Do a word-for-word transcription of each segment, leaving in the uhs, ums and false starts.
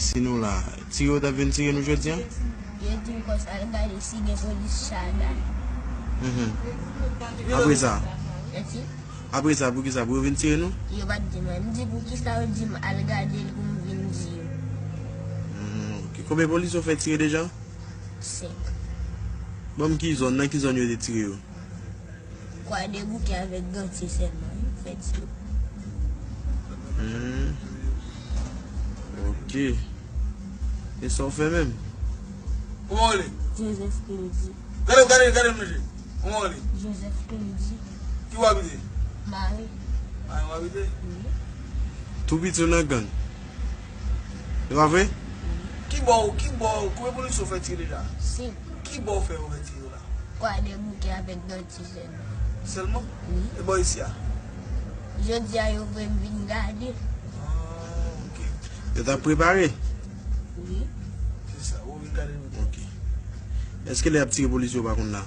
Si nou la, tire yo t ap vin tire nou jodi a? Yo di m konsa al gade si gen polis Chada. Mhm. Apre sa? Eti? Apre sa, poukisa? Pou yo vin tire nou? Yo pa t di mwen. M di poukisa yo di m al gade l pou m vin di yo. Hmm, ok. Konbyen polis yo fè tire deja? Senk. Ban m ki zòn, nan ki zòn yo te tire yo? Kwadèboukè avèk Gantye sèlman, yo fè tire. Hmm. Ok. E sa w fè menm? Kòman w rele? Joseph Clédy. Gade, gade, gade manje. Kòman w rele? Joseph Clédy. Ki w abite? Mare. Mare w abite? Wi. Tou piti w nan gang. E pa vre? Wi. Ki bò, ki bò, konbyen polis yo fè tire deja? Senk. Ki bò w fè yo fè tire la? Kwadèboukè avèk Gantye sèlman. Sèlman? Wi. E bò isi a? Jodi a yo voye m vin gade. Ah, ok. Yo t ap prepare? Wi. Se sa, ou vin gade nou. Ok. Èske lè y ap tire polis yo pa konn la?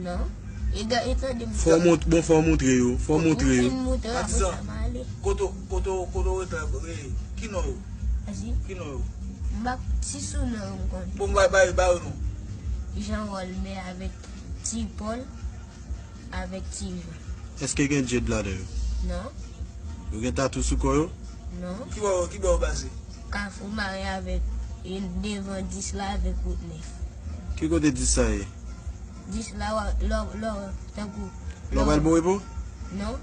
Non. E ga-, e tande m. Fò w mont-, bon, fò w montre yo. Fò w montre yo. Wi, m montre yo, apre sa m ale. Kote, kote, kote w rete, e, ki non yo? Ki non yo? M pa, si sou non yo m konnen. Bon, bay, bay, bay yo non. Jean Rolbè avèk Ti Pòl. Avèk Ti Jan. Èske gen djed ladan yo? Non. Yo gen tatou sou kò yo? Non. Ki bò, ki bò yo pase? Kafou Mare avèk, e, devan dis la avèk wout nèf. Ki kote dis sa ye? Dis la, w a, lò, lò, tankou, lò w pral Borepo? Non.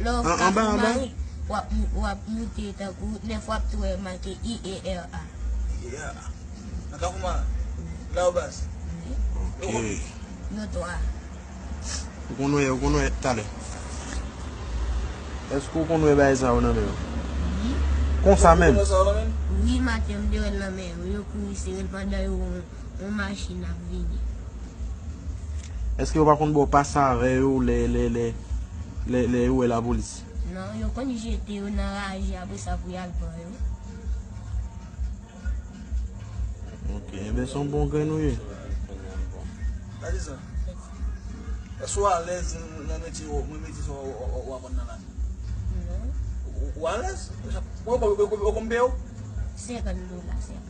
Lò w, an, anba, anba? Mare, w ap, w ap moute tankou wout nèf, w ap tou wè make I E R A. I E R A. Nan Kafou Mare? La yo baz? Wi. Ok. Nou twa. Ou konn wè, ou konn wè talè. Èske ou konn wè bagay sa yo nan men yo? Wi. Konsa menm? Ou konn wè sa yo nan men? Wi, maten m te wè l nan men yo. Yo kouri sere l pandan yo wè yon, yon machin ap vini. Èske yo pa konn ba w pase avè yo lè, lè, lè, lè, lè yo wè lapolis? Non, yo konn jete yo nan raje apre sa pou y al pran yo. Ok, enben se yon bon grenn ou ye. Gade sa. Èske w alèz nan, nan metye w, nan metye sa w, w, w, w aprann nan la? Non. Ou, ou alèz? Ou, ou, ou, ou konn peye w? Senkant dola, senkant.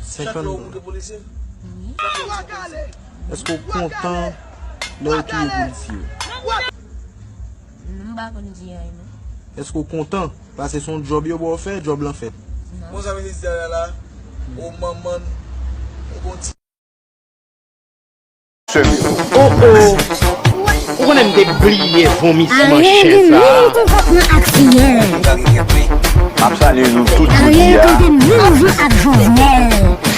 Senkant dola. Chak lè w moute polisye? Wi. Èske w kontan lè yo touye polisye yo? M pa konn di anyen non. Èske w kontan? Paske se yon djòb yo ba w fè, djòb lan fèt. Non. Bon, sa vle di la, la, o manman, o bon ti. Oh, oh. Ou konnen m te bliye vomisman chen sa. Aryen gen mil konpòtman ak fiyè. M ap salye nou tout jodi a. Aryen gen mil jan ak Jovenel.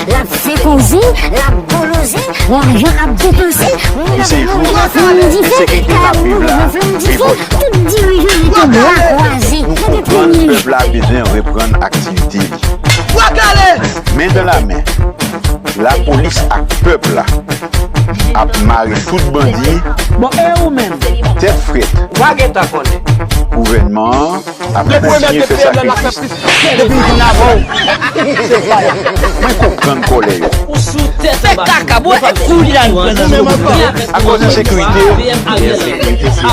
L ap fè koze, l ap boloze, lajan ap depanse, moun ap mouri nan flanm dife, kay ap mouri nan flanm dife, tout dirijan rete bra kwaze. Pou konprann pèp la bezwen reprann aktivite li. Men dan la men, lapolis ak pèp la ap mare tout bandi tèt frèt. Gouvènman an ap kontinye fè sakrifis. Mwen konprann kòlè yo. Ou sou tèt anba. Fè kaka, bwè, koulye a nou pran nan men. Akoz ensekirite, ensekirite se